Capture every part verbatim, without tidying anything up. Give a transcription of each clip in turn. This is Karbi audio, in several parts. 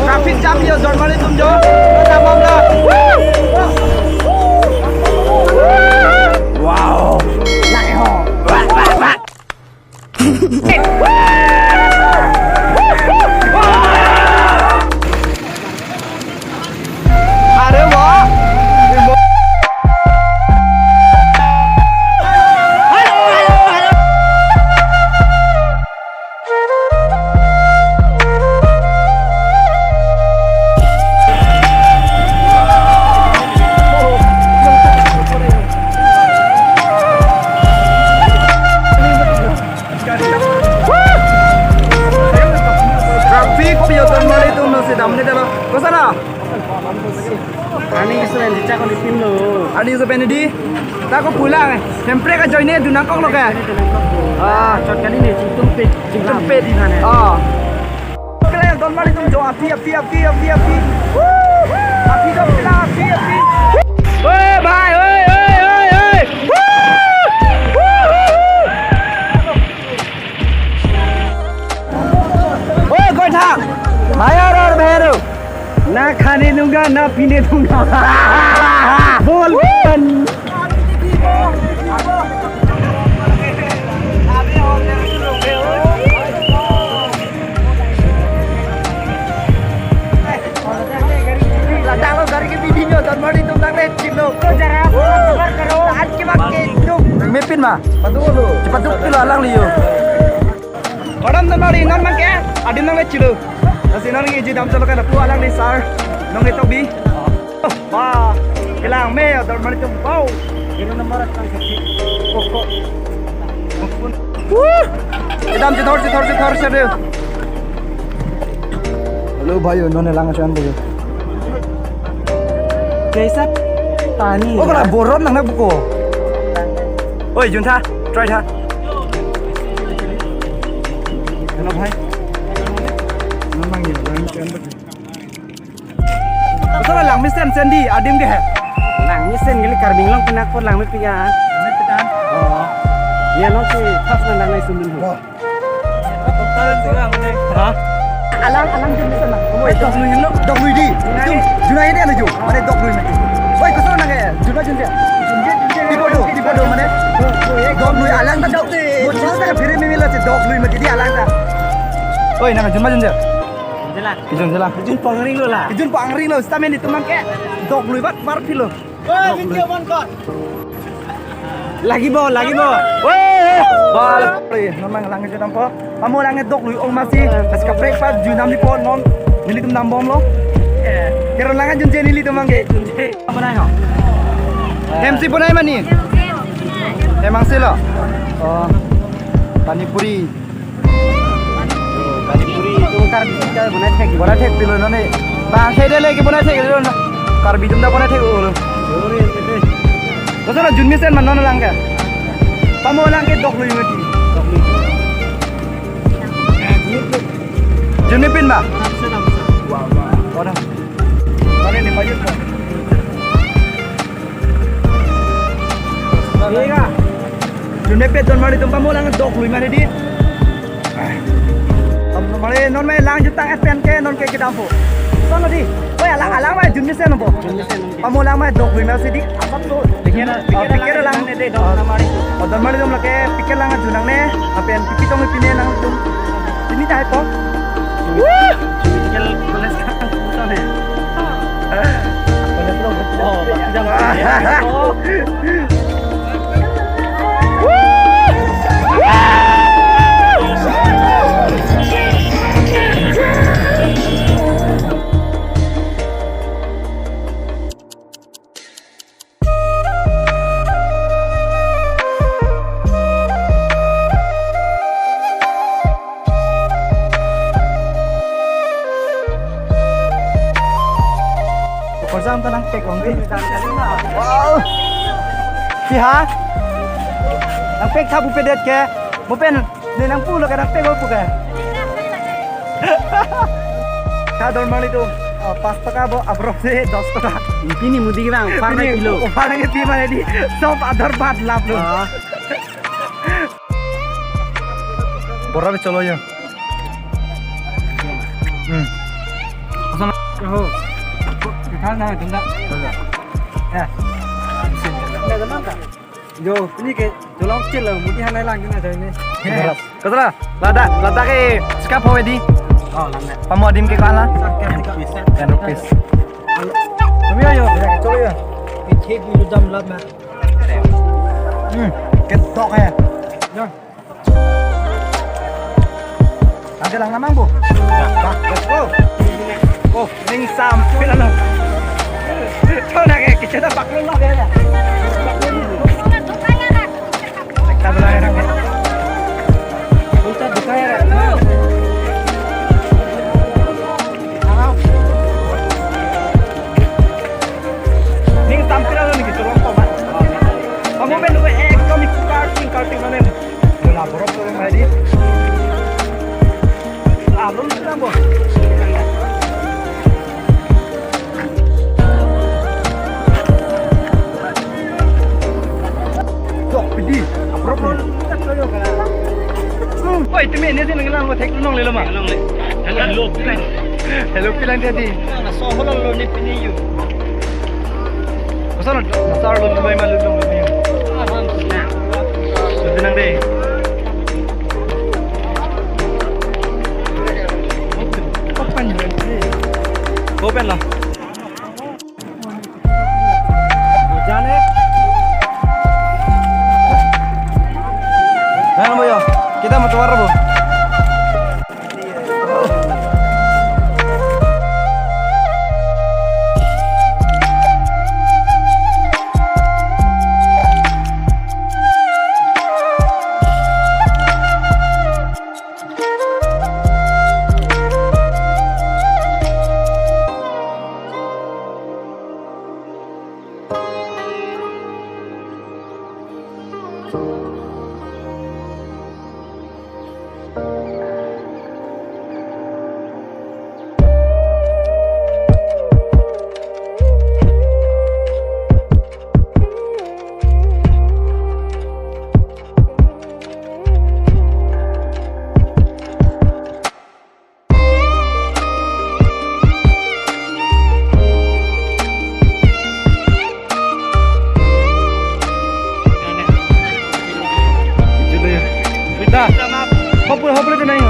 Traffic jam yo, Jotmali atum jo. Jam bom la. Wow. Are wah. Traffic pi yo, Jotmali atum, nonsi damne dalo. Kosana? Ani kesen di chak ni pinlo. Ani so penidi. Ta ko pulang. Hemprek ajoine dun nangkoklo ke. Ah, chot kali ni, chingtum pit. Chingtum pit. Di mana? Ah. Kalian Jotmali atum jo, api, api, api, api, api. Woo! Api jo, pila, api, api. Oi, bhai, oi, oi, oi, oi. Woo! Woo, woo, woo. Oi, Koithang. Bhai aur bhairu. Na khane dunga, na pine dunga. Bol. Ladak lo gari ke bidi nyo, Jotmali atum nang le chilo. Jara, sabar karo. Lahat ke bak ke dum. Mepin ma? Paduk lo. Cepat duk kilo alang liyo. Padam Jotmali non mangke, adim nang le chilo. Lasi non ngi ji dam chalo kan pu alang ni sar. Nong etok bi. Wah, kelang me, Jotmali atum bau. Ini nomor kan kecil. Koko. Wuh. Kedam chithor, chithor, chithor, chithor. Hello, bhai, non lang chan bhai. Kaisa pani? Oh, hai? Kala boron nang na buko. Oi, jun tha, try tha. Hello, bhai. Non lang ye, lang chan bhai. Betul lang mesen sendi, adim ke hai? Lang mesen gili Karbi Anglong pinakpon lang mepian. Mepian? Oh. Ya, non si pas nang nang sundun ho. Wah. Ha? Alang, alang jun mesen na. Oi, dok lui lo. Dok lui di. Jun, jun aja deh, jun. Mane dok lui mane. Oi, kosana nang ke? Jun jun ya. Tipo do, tipo do mane. Dok lui alang ta dok. Mo chis ta phiri mimi la si dok lui mane di alang ta. Oi, nang jun ma jun ya. Jela. Kijun jela. Kijun pangring lo la. Kijun pangring lo, sita meni atum nang ke. Dok lui bat mar philo. Oi, video man kor. Lagi bo, lagi bo. Woi, bal. Oi, non mang lang jun dampo. Pamo lang dok lui ong masi. Pas kaprek pat jun nam di po non. Nelitum dam bom lo. Eh. Kero lang jun je nelitum mang ke. Jun je. Apa nai ho? M C punai mani. Emang sih lo. Oh. Pani puri. Pani puri itu Karbi kita bonai thek. Bonai thek pilo noni. Bang, saya dia lagi bonai thek dulu. Karbi atum ta bonai thek dulu. Kosana jun mesen ma non lang ke? Pamo lang ke dok lui mati. Dok lui. Jun mepin ba? Wah, wah. Mana ni maju ko? Iya. Dunde pet don mari tum pamo lang doklui mari di. Mari non mai lang jutang S P N K non ke kedam po. Sono di. Oi, alang alang mai jun mesen po. Pamo lang mai doklui mari si di. Asap to. Pikir, oh, pikir lang. Pikir lang ne de, don mari. Oh, don mari tum lake pikir lang jun nangne. Apen pipi tong pine nangtum. Ini tahai po. Woo! Medical college ka puta ne. College lo. Oh, pasti jam. Oh. Korsam ta nangpek ong di. Wow. Si ha? Nangpek tha pupedet ke. Mo pen ne nangpulo ke nangpek ong pu ke. Tha don mali tu. Oh, pas taka bo abrok si dos taka. Pini mudi ke bang, par na kilo. Oh, par na kilo mane di. Sob Aadhaar bad lap lo. Ah. Bora be cholo yo. Hmm. Asan. Oh. Kithal na tunda. Ya. Yo, ini ke jolong chil lo, mudi halai lang kena jai ni. Kasara, lada, lada ke skap ho di. Oh, lang na. Pamo adim ke kala? Ten rupees. Ten rupees. Kami ayo, cholo yo. Pithe bilu dam lap ma. Hmm, ketok hai. Yo. Ada lang namang bu. Nah, let's go. Oh, ning sampil ano. Kau nak eh, kita dah pakai lah ya. Kita belah ya. Kita buka ya. Ning sampil ano nih gitu loh, Pak. Kamu main dulu eh, kami karting, karting mana nih? Wala borok to mai di. Alun lang bo. Dok pidi. Borok. Oi, tumi ini sih ngelang bo thek nong lelo ma. Hello, hello, pilang. Hello, pilang dia di. Na so hola lo ni pini yu. Koson lo, dasar lo, lumai malu lo, lumai. Lo tenang deh. Open lo. Open lo. Hujan eh. Nah, boyo, kita mau keluar bu. Rita, hopefully, hopefully tonight ho.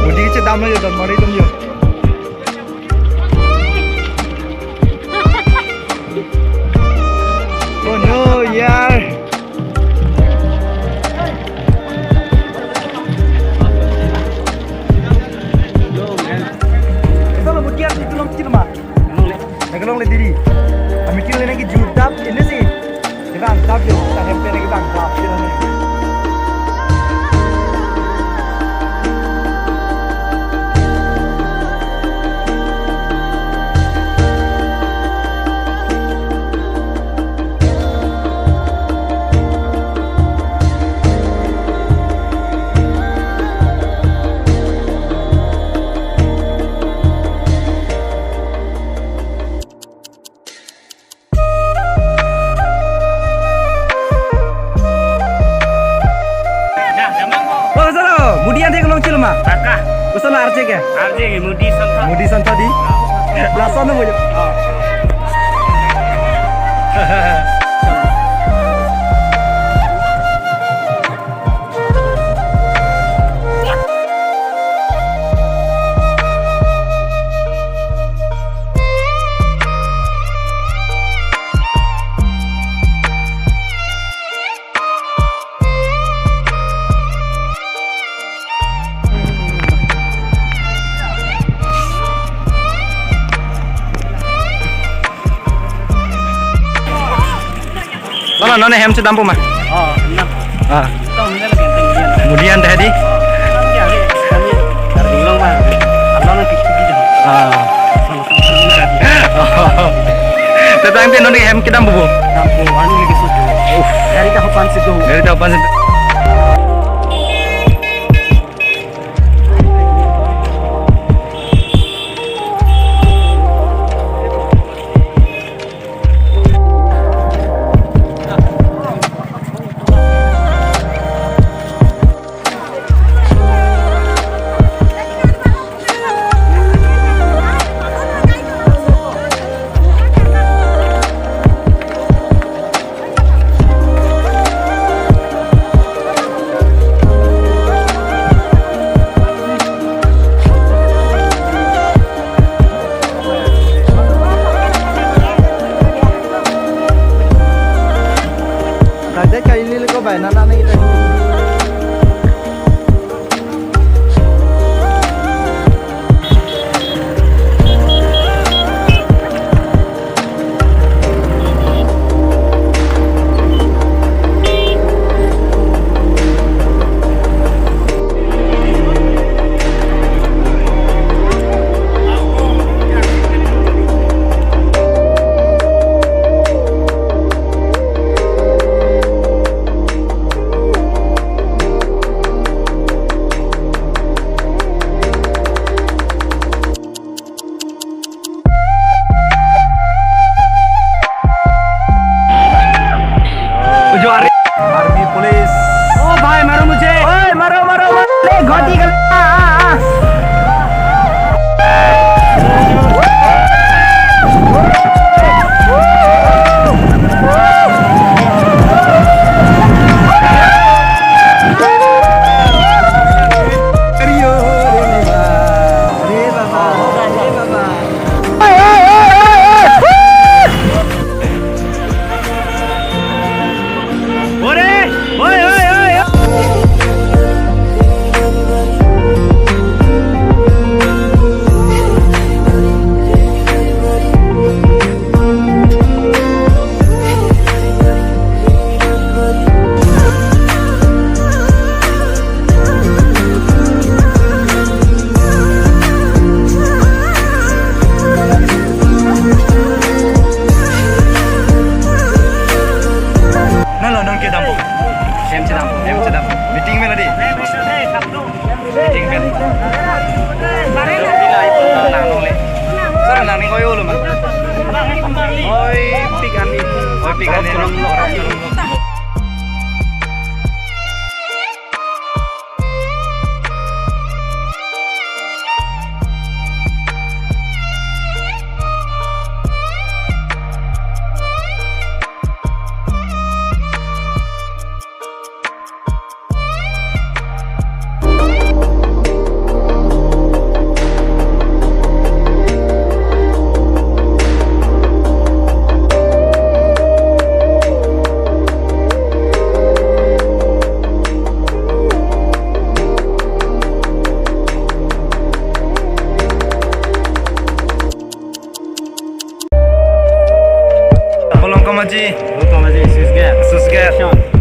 Mudi ke chedam lo yo, don mari tum yo. Oh no, yaar. Ito lo, mudi ati tulong kilo ma. Nagalong le diri. Ami kilo le nang kejut dap ini sih. Kevang dap yo, ta hem pen kevang dap yo. Koson arje ke? Arje ke Mudi Santha. Mudi Santha di. Lason mo jo. Lama non hem chedampo ma? Oh, enam. Ah. Tom, enam, enam, enam. Kemudian tadi? Oh, ya, ya, kami dari Inglong, Bang. Abang nanti pergi dah. Ah. Tangte non hem kedampo, Bu? Dampo, anu lagi sudah. Dari Tahupan situ. Dari Tahupan situ. Kadet kali ini liko baik nana nih kita. Ujo ari. Army police. Oh bhai, maro mujhe. Oi, maro, maro, maro. Le, ghoti ka. Nalo, non kedampo. Hem chedampo, hem chedampo. Meeting pen adi. Meeting pen. Nang nong le. Sir, nang ning oi olo ma. Oi, pik ani. Oi, pik ani. Bolong kamaji. Bolong kamaji, Susgap. Susgap. Station.